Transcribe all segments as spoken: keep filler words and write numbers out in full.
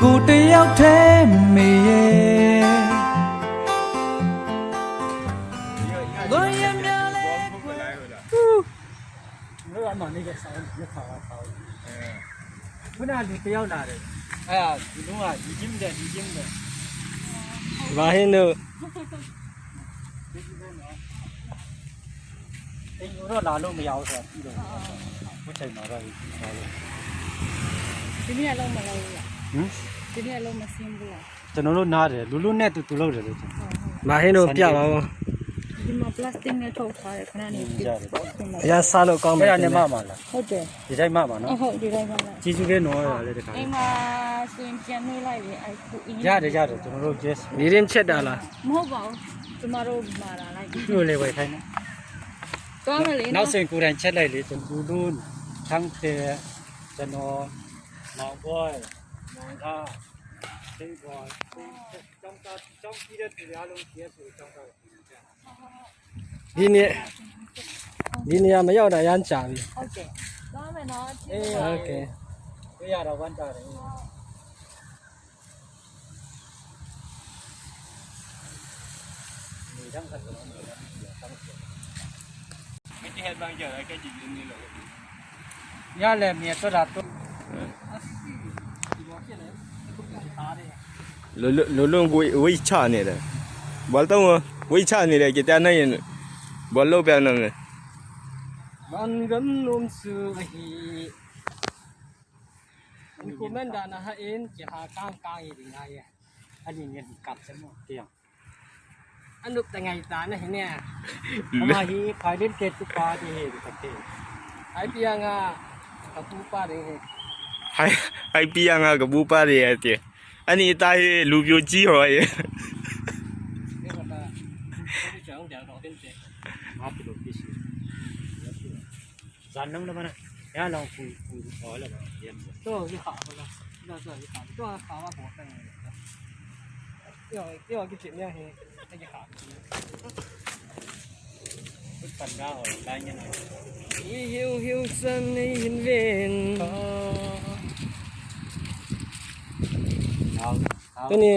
ကိုတစ်ယောက်ထဲမေ့ရဲ့ ကိုယ့်ရဲ့မျက်လေးကွယ် တို့ကမှနေကြဆောင်ရခါပါဘူးခုနကလူတစ်ယောက်လာတယ်အဲ့ဒါဒီလုံးကဒီချင်းတဲ့ဒီချင်းတဲ့ဘာဟင်းတို့ဒီချင်းပဲနော် အိမ်ကိုတော့လာလို့မရဘူးဆိုတာပြီးတော့ဘုချိန်မှာတော့ဒီလိုဒီနေ့အလုံးမလုံးဘူးလားဟမ်ဒီနေ့အလုံးမစင်းဘူးလားကျွန်တော်တို့နားတယ်လူလူနဲ့တူတူလောက်တယ်လို့ကျွန်တော်ဟုတ်ဟုတ်မဟင်းတို့ပြပါဦးဒီမှာ plastic နဲ့ထုတ်ထားတယ်ခဏနေရတယ်အရမ်းစားလို့ကောင်းမယ်အဲ့ဒါနဲ့မမလားဟုတ်တယ်ဒီတိုင်းမမနော်အဟုတ်ဒီတိုင်းမမကျေးဇူးပဲနော်အဲ့ဒါလည်းတခါအိမ်မှာဆိုရင်ပြန်နှိပ်လိုက်လေအဲ့ခုအင်းရတယ်ရတယ်ကျွန်တော်တို့ just နေရင်းချက်တာလားမဟုတ်ပါဘူးကျမတို့မှာလာလိုက်သူ့ကိုလည်းဝယ်ခိုင်းနော်သွားမယ်လေနော်နောက်ဆိုရင်ကိုယ်တိုင်ချက်လိုက်လေကျွန်တော်တို့ထန်းတယ်ကျွန်တော်မောင်ဘွဲမောင်သားသိန်းဘွဲသိန်းကျောင်းသားကျောင်းပြီးတဲ့သူတွေအားလုံး C S O ကျောင်းသားတွေဒီနေ့ဒီနေရာမရောက်တာရမ်းကြာပြီဟုတ်ကဲ့သွားမယ်နော်အေးဟုတ်ကဲ့တွေ့ရတော့ဝမ်းသာတယ် ရလဲ့မြဲဆိုတာတော့လူလူလူဝိချနေတယ်ဘာလို့ဝိချနေတယ်ကြတဲ့နိုင်ရင်ဘာလို့ပြန်နေလဲမန်ကနုံစုအဟိ Kumen da na ha in ki ha kang kang i ding ha ye. Ani ne kap se mo ti yang. Anup ta ngai ta na hi ne. Ama hi phai lim ke tu pa ti he ta ke. Ai pi anga ka pu pa ding he. Hai hai pi anga ka pu pa ding he ti. Ani ta hi lu pyo chi ho ye. Ni ko ta. Ko ni chang da ro tin che. Ma ti lo pi si. Jan nang na mana. Ya nang pui pui ho la ba. Yan. To yi ha ba la. Na to yi ha. To ha ba bo ta. Yo yo ki chin ya he. Ta yi ha. Put pan ga ho la yan na. Yi hiu hiu san nei hin ven. Tuni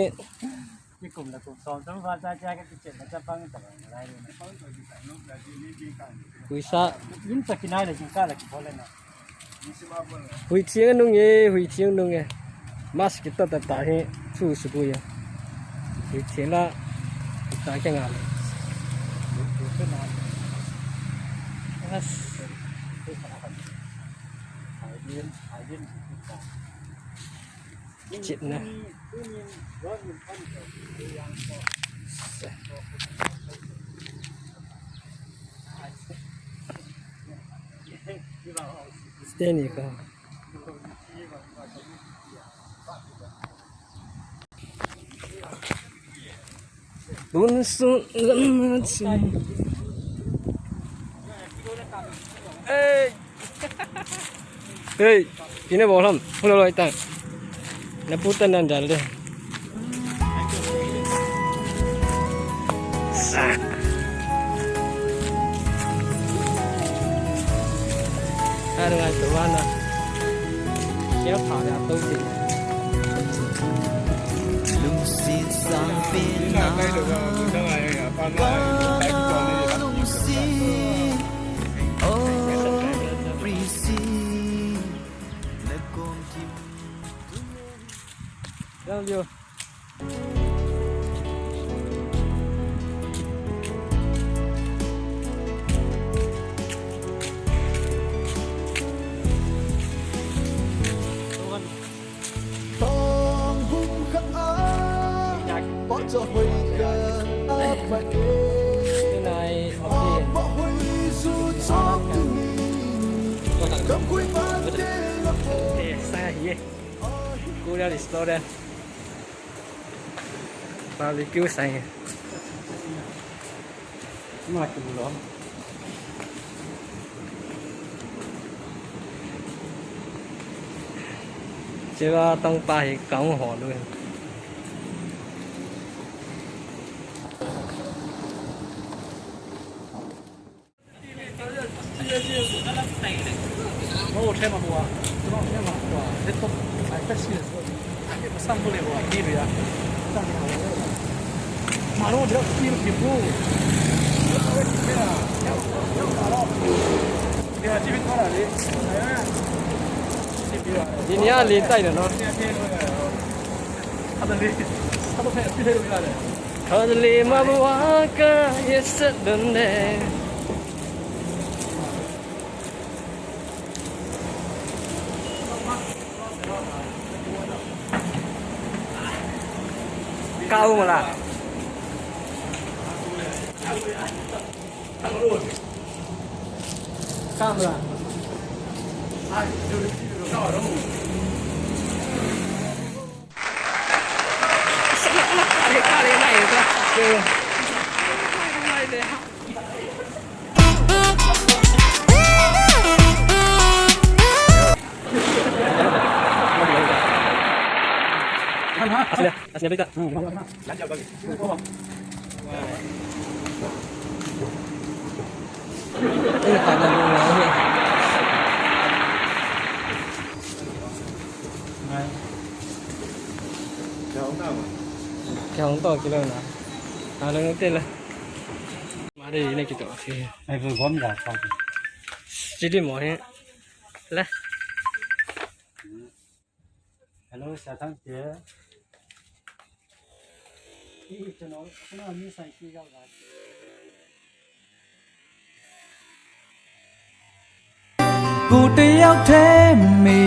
Kikum la kum som som va cha cha ka kichen la cha pang ta ba lai le. Puisa. Yin cha kinai la kin ka la ki bol na. Hui thiang nung e, hui thiang nung e. Mas kita ta ta he chu su bu ya. Hui thiang la ta ke nga. As. Ai din, ai din. Chit na. Stay ni ka. Tun sun lam na chin. Hey. Hey, kine bol ham, hula loi ta. Na puta nan dal de. Sa. Har ngai to wana. Kya pha ya to de. Lungsit sang pin na. Ka lungsit. Oh, receive. Kulia restaurant. Barbecue sang. Ma ki lo. Cheva tong pa hi kang ho lu. Ini ya li tai na no. Khadali mama waka yesa done. Kau mala. Kamera. Kya hung to kilo na. Ano yung tila. Mari ini kita. Ai, bu bom da, kau. Jadi mau ya. Lah. Hello, Satang. Pu te yau the mi